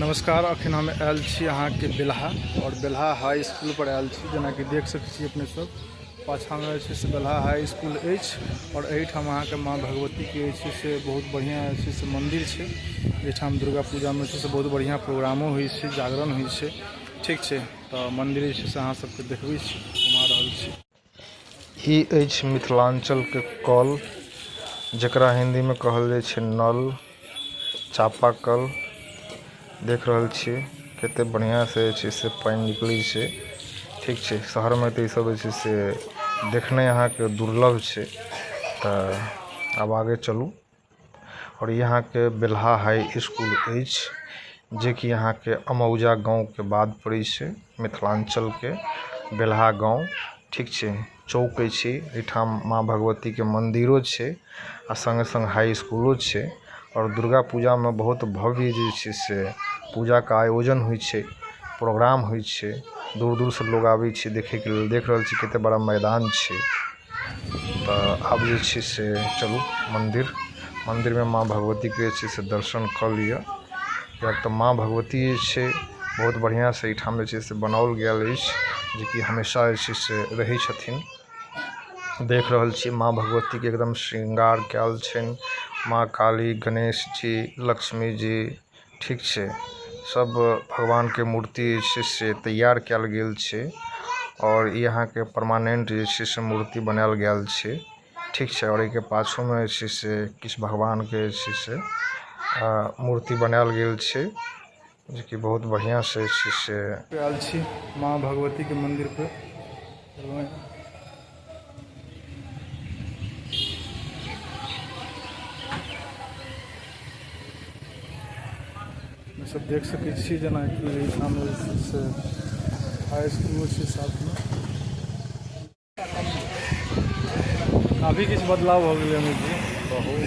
नमस्कार, अखन हम आयल छी अहाँके बेल्हा और बेल्हा हाई स्कूल पर आयल छी। जेनाकि देख सकै छी अपने सब, पाछाँमे जे छै से बेल्हा हाई स्कूल अछि और एहिठाम अहाँके माँ भगवती के जे छै से बहुत बढ़िआँ जे छै से मंदिर छै, जाहिठाम दुर्गा पूजामे जे छै से बहुत बढ़िआँ प्रोग्रामो होइ छै, जागरण होइ छै। ठीक छै, तऽ मंदिर जे छै से अहाँ सबके देखबै छी, घुमा रहल छी। ई अछि मिथिलांचल के कल, जकरा हिंदी में कहल जाय छै नल, चापाकल। देख रहल छी कते बढ़िया से जे छै से पानि निकले छै। ठीक छै, शहर में तऽ ई सब जे छै से देखनाइ अहाँ के दुर्लभ छै। तऽ आब आगे चलू। और यहाँ के बेल्हा हाई स्कूल अछि, जे कि यहाँ के अमौजा गांव के बाद पड़े छै, मिथिलांचल के बेल्हा गांव। ठीक छै, चौक अछि, एठाम माँ भगवती के मंदिरो छै आ संगे-संग हाई स्कूलो छै। और दुर्गा पूजा में बहुत भव्य जे छै से पूजा के आयोजन होय छै, प्रोग्राम होय छै, दूर-दूर से लोग आवे छै देखे के लेल। देख रहल छी कते बड़ा मैदान छै। तऽ आब जे छै से चलू मंदिर, मंदिर में माँ भगवती के जे छै से दर्शन कऽ लिअ, किएक तऽ माँ भगवती जे छै बहुत बढ़िया से एठाम जे छै से बनाओल गेल अछि, जे कि हमेशा जे छै से रहे छथिन। देख रहल छी माँ भगवती के एकदम श्रृंगार कयल छनि, माँ काली, गणेश जी, लक्ष्मी जी। ठीक छै, सब भगवान के मूर्ति जे छै से तैयार कयल गेल छै और ई अहाँ के परमानेंट जे छै से मूर्ति बनायल गेल छै। ठीक छै, और ए के पाछू में जे छै से किछु भगवान के जे छै से मूर्ति बनायल गेल छै, जे कि बहुत बढ़िया से जे छै से आयल छी माँ भगवती के मंदिर पे। सब देख सकै छी, जेनाकि एहिठाम जे छै से हाई स्कूलो छै साथमे। काफी किछु बदलाव भऽ गेलै अमित जी, बहुत।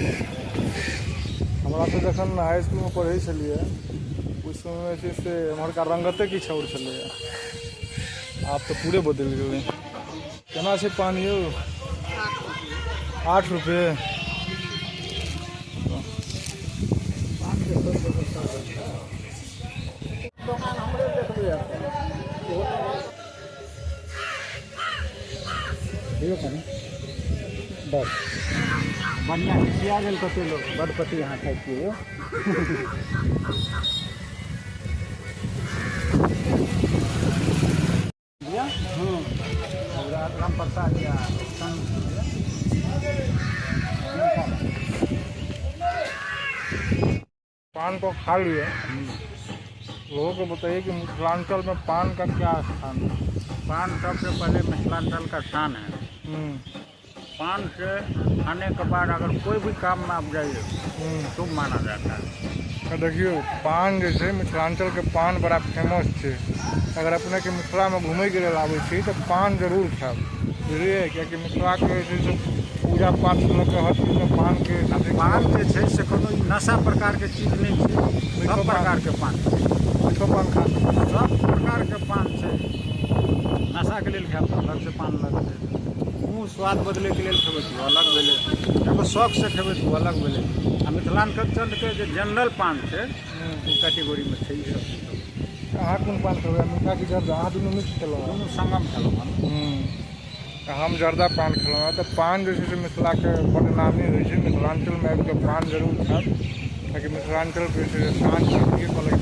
हमरा तऽ जखन हाई स्कूलमे पढ़ै छलियै ओहि समयमे जे छै से एम्हरका रङ्गते किछु आओर छलैए, आब तऽ पूरे बदलि गेलै। केना छै पान यौ? 8 रुपये। बस बढ़िआँ खिसिया गेल कते लोक, बड पति अहाँ खाइ छियै यौ। राम प्रसाद या पान को खा लिए, लोगों को बताइए कि मिथिलांचल में पान का क्या स्थान है। पान सबसे पहले मिथिलांचल का शान है। पान से खाने के बाद अगर कोई भी काम में आप जाइए शुभ माना जाता है। तो देखियो, पान जे छै मिथिलांचल के पान बड़ा फेमस छै। अगर अपने के मिथिला में घूमे के लेल आबै छी तो पान जरूर खायब, बुझलियै? कियाकि मिथिला के जे छै से पूजा पाठ से लऽ के हर चीज में पान के जे छै से पान जे छै से कोनो नशा प्रकार के चीज नहीं छै, मीठो सब पान। प्रकार के पान छै। मीठो पान खा सकै छी। सब प्रकार के पान छै। नशा के लेल खायब तऽ अलग से पान लगतै, मुँह स्वाद बदलै के लेल खेबै तऽ ओ अलग भेलै, एगो शौक से खेबै तऽ ओ अलग भेलै। आ मिथिलांचल के जे जनरल पान छै ओ कैटेगरी में छै ई सब। अहाँ कोन पान खेबै, मीठा की जर्दा? अहाँ दुनू मिक्स खेलहुँ हँ? दुनू संगम खेलहुँ हँ। हम जर्दा पान खेलहुँ हँ। तऽ पान जे छै से मिथिलाके बड्ड नामी होइ छै। मिथिलांचलमे आबिकऽ पान जरूर खायब, कियाकि मिथिलांचलके जे छै से शान छै।